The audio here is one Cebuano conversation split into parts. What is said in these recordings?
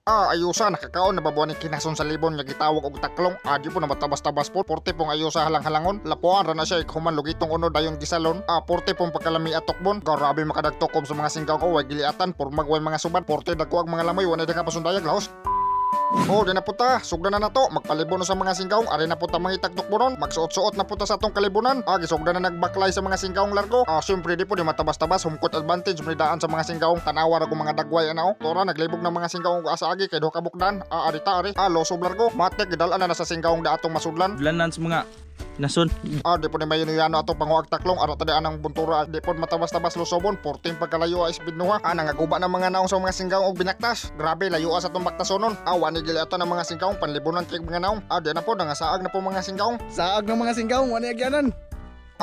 Ayusa, nakakaon na babuan ni kinason sa libon nga gitawag og taklong. Di po na matabas-tabas po. Porte pong ayusa halang-halangon. Lapuan ra na siya ikuman lugitong uno dayon gisalon. Porte pong pagkalami atok bon. Grabe makadagtokob sa mga singgaw ko. Way giliatan. Pormag way mga subad. Porte dagko ang mga lamoy. Wala na pasundayag lahos. Oh, di na puta, sugda na nato, magpalibon na sa mga singgaong, ari na puta mga itagtukbonon, magsuot-suot na puta sa atong kalibunan. Gisugda na nagbaklay sa mga singgaong largo. Syempre di po di matabas-tabas, humkot advantage daan sa mga singgaong, tanawa ra mga dagway ana oh. Tora naglibog na mga singgaong asa agi kay duha ka bukdan. Arita ari. Losob largo. Matek gidal na sa singgaong da atong masudlan. Sudlanan sa mga nason. Di po ni mayo atong panguag taklong ara ta anang buntura, di po matabas-tabas lusobon 14 pagkalayo a speed nuha. Nangaguba ng mga naong sa mga singgaong og binaktas. Grabe layo sa atong baktasonon. Wani gili ato ng mga singgaong panlibunan kay mga naong. Di na po nangasaag na po mga singgaong. Saag ng mga singgaong, wala agyanan.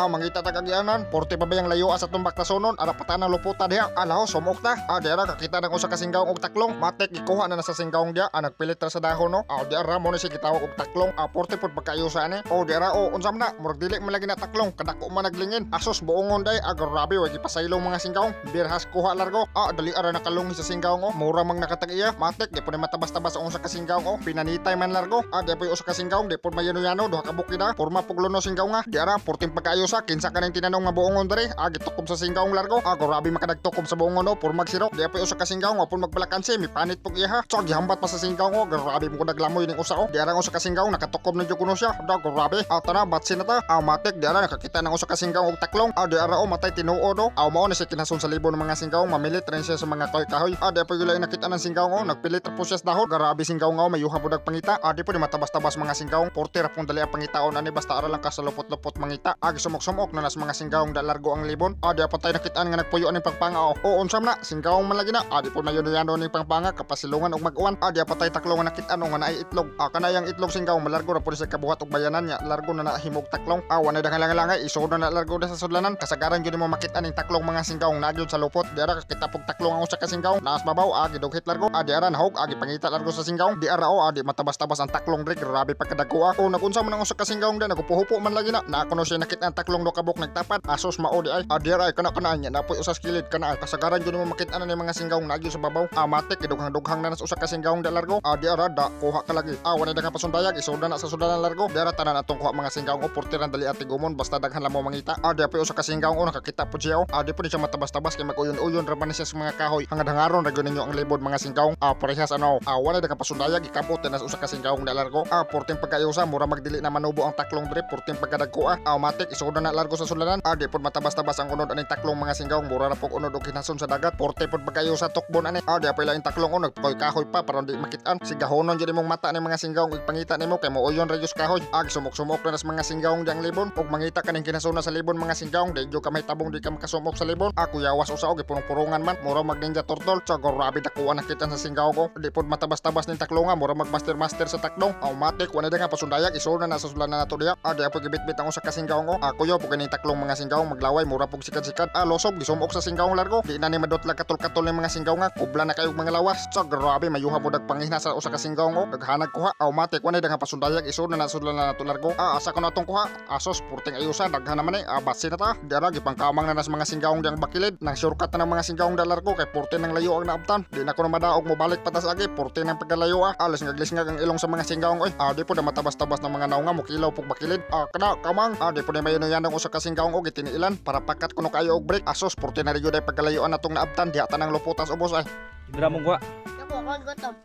Mangita ta kagyanan, porte pa bayang layo sa atong baktasonon, ara pa ta ng luputa diha. Alaho sumok ta. Di ara kakita ng usa ka singgaong og taklong. Matek gikuha na na sa singgaong diha. Nagpilit ra sa dahon no. Di ara mo ni siya gitawag og taklong. Porte pud pagkaayo ani. Oh, di ara oh, unsa man na? Murag dili man lagi na taklong, kadako man naglingin. Asos buongon day, grabe way gipasaylong mga singgaong. Birhas kuha largo. Dali ara nakalungi sa singgaong oh. Mura mang nakatag-iya. Matek di po ni matabas-tabas ang usa ka singgaong oh. Pinanitay man largo. Di po usa ka singgaong, di po mayano-yano duha ka bukid. Porma puglono singgaong nga. Di ara porting pagkaayo sa kinsa kaning tinanong nga buongon dere. Gitukob sa singgaong largo. Grabe makadagtukob sa buongon oh, pormag sirok. Di po usa ka singgaong wa pud magpalakansi, mipanit pug iya. So gihambat pa sa singgaong oh, grabe mo naglamoy ning usa oh. Di ara ang usa ka singgaong nakatukob na jud kuno siya. Da grabe. Tara batsin na ta. Matik di ara nakakita ng usa ka singgaong og taklong. Di ara oh, matay tinuod oh. Mao na siya kinason sa libon ng mga singgaong, mamilit rin siya sa mga kahoy-kahoy. Di po yun nakita ng singgaong oh, nagpilit ra po siya sa dahon. Grabe singgaong oh, mayuha pud pangita. Di po di matabas-tabas mga singgaong. Porte ra pong dali ang pangitaon ani basta ara lang ka sa lupot-lupot mangita. Gisumok-sumok na nas mga singgaong da largo ang libon. Di pa tayo nakitaan nga nagpuyo aning pangpanga oh. O unsam na, singgaong man lagi na. Di po na yun ning pangpanga kapasilungan og mag-uwan. Di pa tayo taklong nga nakitaan nga naay itlog. Kanayang itlog singgaong malargo ra po siya kabuhat og bayanan niya. Largo na nahimog taklong. Wala na langalangay isod na largo na sa sudlanan. Kasagaran gyud mo makita ning taklong mga singgaong nagyud sa lupot. Di ara kakita pog taklong ang usa ka singgaong. Naas babaw, gidughit largo. Di ara nahog, gipangita largo sa singgaong. Di ara oh, di matabas-tabas ang taklong dre, grabe pagkadako ah. O nagunsa man ang usa ka singgaong da nagpuhupo man lagi na. Na kuno siya nakita ang taklong do kabuk nagtapad. Asos mao di ay. Di ara ay kana kana nya napoy usa sa kilid kana ay. Kasagaran gyud mo makita na ni mga singgaong nagyud sa babaw. Matik gidughang-dughang na nas usa ka singgaong da largo. Di ara da kuha ka lagi. Wala na pasundayag isod na sa sudlanan largo. Di ara tanan atong kuha mga singgaong o portiran dali ati gumon basta daghan lang mo mangita. Di pa usa ka singgaong o nakakita po siya. Di po di siya matabas-tabas kay mag-uyon-uyon ra man siya sa mga kahoy. Hangad-hangaron ra gyud ninyo ang libod mga singgaong. Parehas ano. Wala na pasundayag gikabot na sa usa ka singgaong da largo. Porting pagkayusa mura magdili na manubo ang taklong dre porting pagkadagko ah. Matik isod na largo sa sudlanan. Di pod matabas-tabas ang unod aning taklong mga singgaong mura ra pog unod og hinason sa dagat. Porte pod pagkayusa tukbon ani. Di pa ilaing taklong o nagpakoy kahoy pa para di makitaan. Sigahonon jud imong mata ni mga singgaong ug pangita nimo kay mooyon ra gyud kahoy. Sumok-sumok na nas mga singgaong diyang libon ug mangita kaning kinasuna sa libon mga singgaong di jud ka may tabong di ka makasumok sa libon. Kuyawas usa og gipurong-purungan man mura mag Ninja Turtle. So grabe dakuan nakita sa singgaong ko. Di pod matabas-tabas ning taklonga mura mag master-master sa takdong. Automatic wala nga pasundayag isod na sa sudlanan nato diha. Di po gibitbit ang usa ka singgaong ko. Kuyo pug kining taklong mga singgaong maglaway mura pug sikad-sikad. Losob gisumok sa singgaong largo. Di na ni madotlag katol-katol ning mga singgaong nga kubla na kayog mga lawas. So grabe mayuha pod pangihna sa usa ka singgaong ko. Daghanag kuha. Automatic wala nga pasundayag isod na sa sudlanan nato largo. Asa ko na atong kuha. Asos purting ayusan daghan naman eh. Batsi na ta. Di ara gipangkamang na nas mga singgaong diyang bakilid. Nang shortcut na ng mga singgaong da largo kay purte ng layo ang naabtan. Di na ko na madaog mo balik patas agi purte ng pagkalayo ah. Lisngag-lisngag ang ilong sa mga singgaong oy. Di po na matabas-tabas ng mga naong nga mukilaw pug bakilid. Kana kamang. Di po na mayo yan ang usa ka singgaong og gitiniilan para pakat kuno kayo og break. Asos purte na rin ay pagkalayuan natong naabtan diha tanang luputas ubos ay. Dira mong kuha. Ako, ako gutom.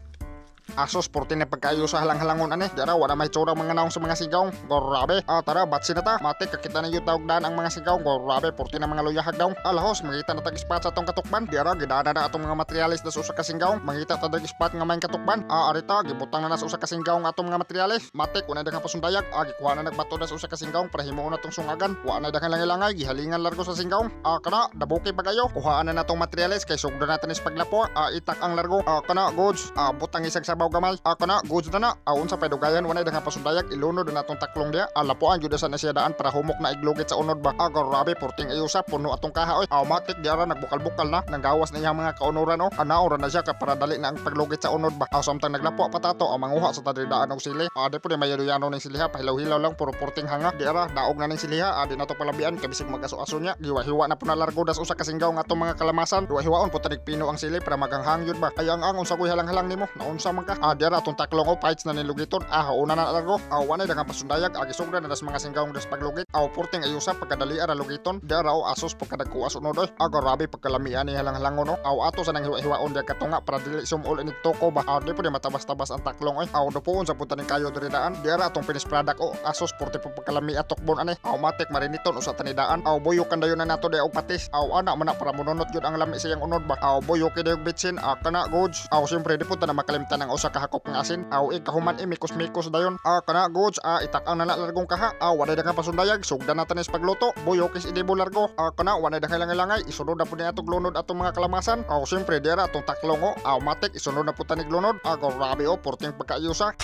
Asos porte na pagkayo sa halang-halangon ani. Dara wala may tsura mga naong sa mga sigaw. Grabe. Tara batsi na ta. Matik kakita na yung tawag daan ang mga sigaw. Grabe porte na mga luyahag daw. Alahos mangita na tag spot sa atong katukban. Dara gidana na atong mga materialis na sa usa ka singgaw. Mangita ta tag spot nga may katukban. Arita gibutang na na sa usa ka singgaw ang atong mga materialis. Matik wala daghang pasundayag. Gikuha na nagbato na sa usa ka singgaw para himuon natong sungagan. Wa na daghang langay-langay gihalingan largo sa singgaw. Kana dabuki pagayo. Kuhaan na natong materialis kay sugdan natin is paglapo. Itak ang largo. Kana goods. Butang isag sabaw hibaw gamay. Kana goods na na. Aon sa paydugayan wanay daghang pasundayag ilunod na atong taklong diha. Lapuan jud sa na siya daan para humok na iglugit sa unod ba. Grabe porting ayusa puno atong kaha oy. Matik diara nagbukal-bukal na nanggawas na iyang mga kaunuran o. Anaw ra na siya kay para dali na ang paglugit sa unod ba. Samtang naglapo pa tato ang manguha sa tadridaan og sili. Di po ni mayaduyano ning siliha pahilaw-hilaw lang puro porting hanga. Diara daog na ning siliha di nato palabian kay bisig magaso-aso niya. Giwa-hiwa na po na largo das usa ka singgaw nga atong mga kalamasan. Hiwa-hiwaon po tanig pino ang sili para maganghang yun ba. Ay ang unsa koy halang-halang nimo naunsa man ka. Diara atong taklong o fights na nilugiton. Hauna na largo. Wanay daghang pasundayag gisugdan na das mga singgaw das paglugit. Porting ayusa pagkadali ra lugiton. Diara o asos pagkadagkuas unod oy. Grabe pagkalamian ni halang-halangon o. Ato sa nang hiwa-hiwaon diya katunga para dili sumul inig toko ba. Di po di matabas-tabas ang taklong oy. Dupuon sa punta ning kayo diri daan. Diara atong finished product o asos porte po pagkalami atok bon ani. Matik mariniton usa tanidaan. Buyok kan dayon na nato di og patis. Ana man na para mununot gyud ang lami sa iyang unod ba. Buyok kay dayog bitsin. Kana goods. Siyempre di po ta na makalimtan ang usa ka hakop nga asin. Ikahuman imikos-mikos dayon. Kana goods. Itak-ang na largong kaha. Walay daghang pasundayag sugdan na tanis pagluto. Buyok is idibo largo. Kana walay daghang langay-langay isunod na po ni atong lunod atong mga kalamasan. Siyempre diara atong taklong o. Matik isunod na po tanig lunod. Grabe o porting pagkaayusa.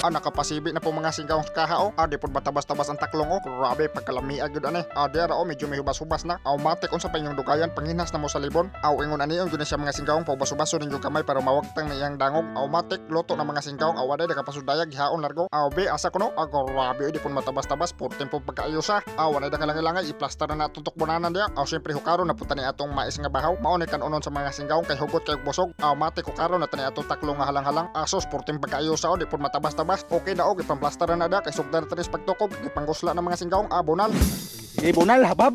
Nakapasibi na po mga singgaw kaha o. Di po matabas-tabas ang taklong o. Grabe pagkalamiag yun ane. Diara o medyo may hubas-hubas na. Matik unsa pa inyong dugayan panghinas na mo sa libon. Ingon ani ang yun siya mga singgaw paubas-ubaso ninyong kamay para mawagtang na iyang dangog. Matik luto na mga singgaw. Waday nakapasudayag gihaon largo. Be asa kuno. Grabe di po matabas-tabas porting po pagkaayusa. Walay dakalangay-langay i-plaster na nato tukbonanan diya. Siyempre hukaro na po tani atong mais nga bahaw. Mao ni kanunon sa mga singgaw kay hugot kay busog. Matik hukaro na tani atong taklong nga halang-halang. Asos porting pagkaayusa o di po matabas-tabas. Okay na og ipamplaster na da kay sugdan na tanis pagtukob gipanggusla ng mga singgaw. Bonal. Sige bonal habab.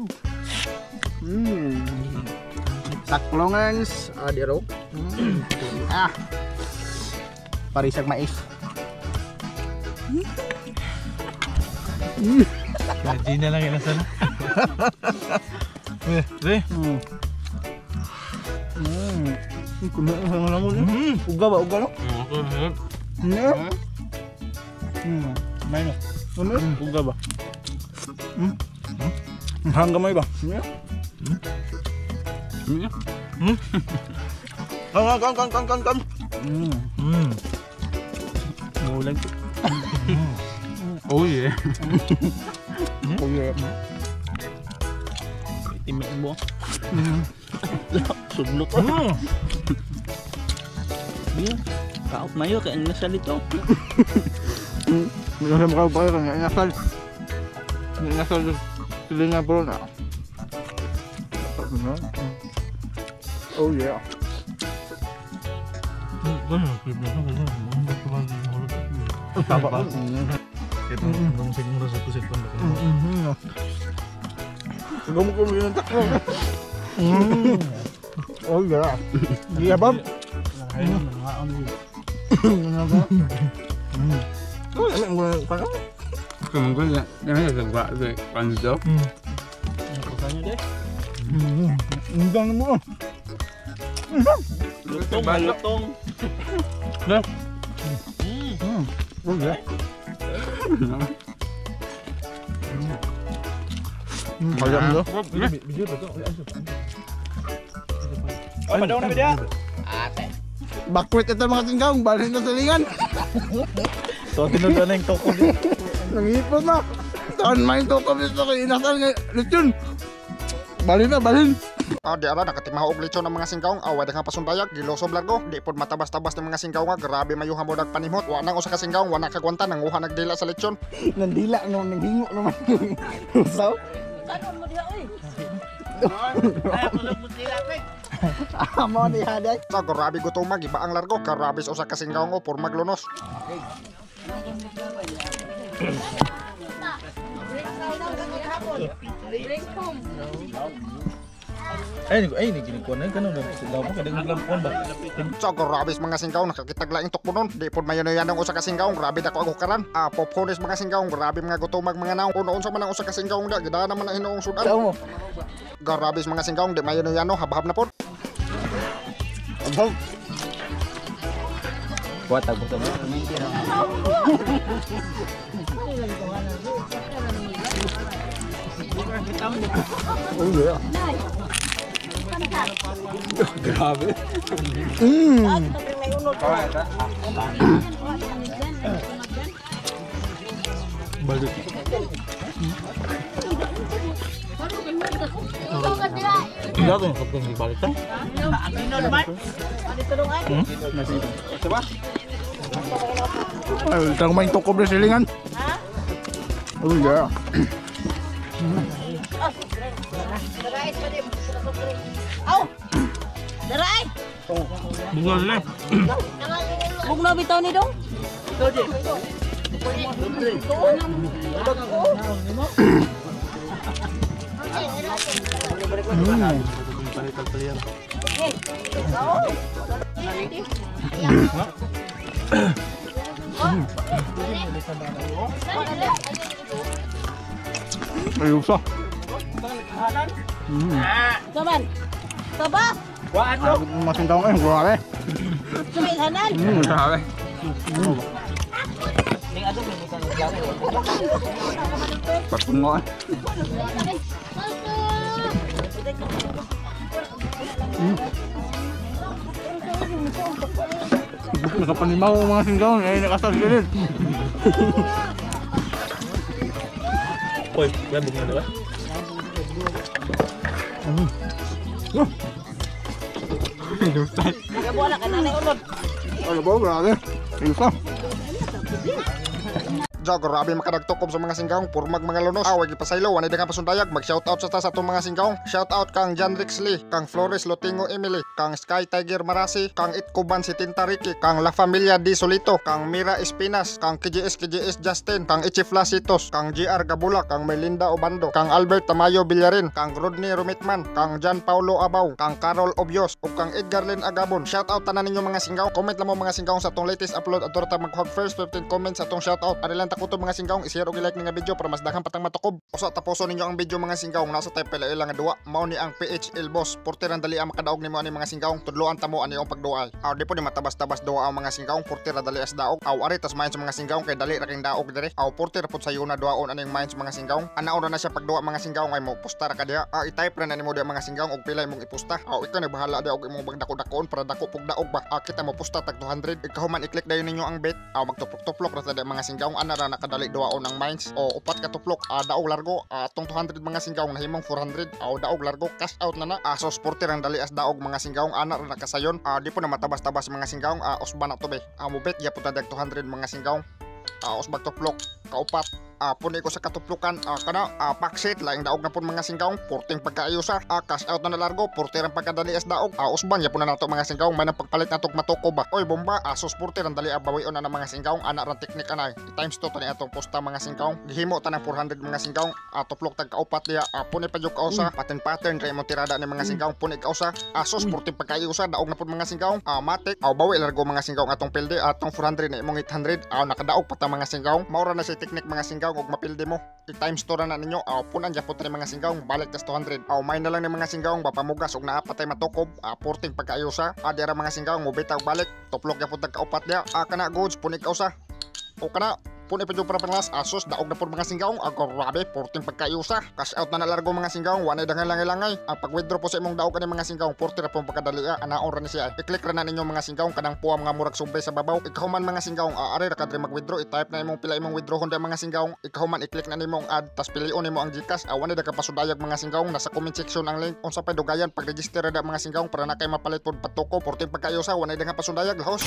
Taklongans diro. Parisag mais. Di na lang inasal. Eh. Uga ba uga no? May no. Uga ba? Hanggang gamay ba? Kang. Ngulag. Oh yeah. Oh yeah. Timik mo. Sudlot. Biya. Kaop mayo kay ang nasal ito. Meron ka ba kang inasal? Inasal sila nga bro na. Oh yeah. Tama. Oh yeah. Yeah, Bob. Lutong, lutong. Bakwit ito mga singkong, balhin na salingan. So, tinuloy na yung toko. Nangipon na. Saan may toko dito kay inasal nga lechon. Balhin na, balhin. Di ara nakatimaho og lechon ang mga singkaong away daghang pasundayag gilosob largo di pod matabas-tabas ng mga singkaong nga grabe mayuha mo nagpanimhot wa nang usa ka singkaong wa na kagwanta nanguha nagdila sa lechon. Nandila no nanghingo naman. So, Kanon mo diha oy. Amo ni haday. Sa grabe gutoma gibaang largo grabe sa usa ka singkaong o por maglunos. Bring home. Ay, ay, ginikuan na kanon na mo kada naglampuan ba. Sa grabe mga singkaong nakakitag laing tukbonon di pod mayonoyan ang usa ka singkaong grabe dako ang hukaran. Popcornis mga singkaong grabe mga gutomag mga naong uno unsa man ang usa ka singkaong da gidana man ang hinuong sudan. Sao mo? Grabe mga singkaong di mayonoyano habhab na pod. Abang. Kuat ako sa mo. Oh yeah. Grabe. Mm. Balik. Hindi yung sabdong ibalik ta. Ay, tang may tukob na silingan. Oh yeah. Aw. Daray. Bunga nila. Bugnaw bitaw ni dong. Ayun sa. Saman. Saba. Masintaw kayo, grabe. Sumilhanan. Grabe. Pagpungo eh. Nakapanimaw ang mga singgaw, eh, nakasal gilid. Oy, kaya bunga nila. Wala ka na unod. Ano ba, grabe. Ayun sa. Ja, grabe makadagtukob sa mga singgawng, purmag mga lunos. Away gipasaylo, wanay daghang pasundayag, mag-shoutout sa ta sa atong mga singgawng. Shoutout kang John Rixley, kang Flores Lotingo Emily, kang Sky Tiger Marasi, kang Itkuban si Tinta Ricky, kang La Familia Di Solito, kang Mira Espinas, kang KGS KGS Justin, kang Ichi Flasitos, kang GR Gabula, kang Melinda Obando, kang Albert Tamayo Villarin, kang Rodney Rumitman, kang John Paulo Abaw, kang Carol Obios, ug kang Edgar Lin Agabon. Shoutout tanan ninyo mga singgawng. Comment lang mo mga singgawng sa atong latest upload at ta mag first 15 comments sa atong shoutout. Ari lang takuto mga singgawng, i-share og i-like ni nga video para mas daghang patang matukob. Usa tapuson ninyo ang video mga singgawng, nasa type pila nga duwa. Mao ni ang PHL boss. Porte rang dali ang makadaog nimo ani mga singgawng. Tudloan ta mo ani ang pagduay. Aw di po ni matabas-tabas duwa ang mga singgawng, porte ra dali as daog. Aw ari tas main sa mga singgawng kay dali ra king daog dire. Aw porte ra pud sayo na duwaon aning main sa mga singgawng. Anaon ra na siya pagduwa mga singgawng ay mo posta ra ka diha. I-type ra na nimo diha mga singgawng og pila imong iposta. Aw ikaw na bahala diha og imong bagdako-dakoon para dako pug daog ba. Kita mo posta tag 200. Ikaw man i-click dayon ninyo ang bet. Aw magtuplok-tuplok ra sa diha mga singgawng, ana ra nakadali duwaon ang mines. O upat ka tuplok, daog largo, atong 200 mga singgawng nahimong 400. Aw daog largo, cash out na na. So sporty rang dali as daog mga singgawng, ana ra nakasayon. Di po na matabas-tabas mga singgawng, usba na to be. Mo bet gyapon ta dag 200 mga singgawng. Usbag tuplok, kaupat. Puni ko sa katuplukan, kana, paksit, laing daog na pun mga singgawng, porting pagkaayusa, cash out na largo, porte rang pagkadali as daog, usban, yapon na nato mga singgawng, may nang pagpalit natog matuko ba. Oy, bomba, sos porte rang dali abawion na ng mga singgawng, ana rang teknik anay. I-times 2 tani atong posta mga singgawng, gihimo ta ng 400 mga singgawng, tuplok tag kaupat diya, puni pa jud kausa, pattern pattern kay imong tirada ni mga singgawng, puni kausa, sos porte pagkaayusa, daog na pun mga singgawng, matik, bawi largo mga singgawng atong pilde, atong 400 na imong 800, nakadaog pa ta mga singgawng, maura na si teknik mga singgawng og mapilde mo. I-times 2 na ninyo, punan gyapon ta ni mga singgawng, balik tas 200. May na lang ni mga singgawng bapamugas og naa patay matukob, porting pagkaayusa, dira mga singgawng mo bitaw balik, tuplok gyapon tag kaupat diha, kana goods puni kausa. O kana puni pa jud para panglas, asos daog na pud mga singgawng, grabe porting pagkaayusa. Cash out na nalargo mga singgawng, wanay dangan langay-langay. Ang pag-withdraw po sa imong daog kani mga singgawng, porte ra pong pagkadali, anaon ra ni siya. I-click ra na ninyo mga singgawng kanang puwam nga murag sobre sa babaw. Ikaw man mga singgawng, ari ra kadri mag-withdraw, i-type na imong pila imong withdraw honda mga singgawng. Ikaw man i-click na nimo ang add, tas pilion nimo ang GCash. Wanay da ka pasudayag mga singgawng, nasa comment section ang link. Unsa pay dugayan pag-register ra da mga singgawng para na kay mapalit pod patuko, porte pagkaayusa, wanay dangan pasudayag lahos.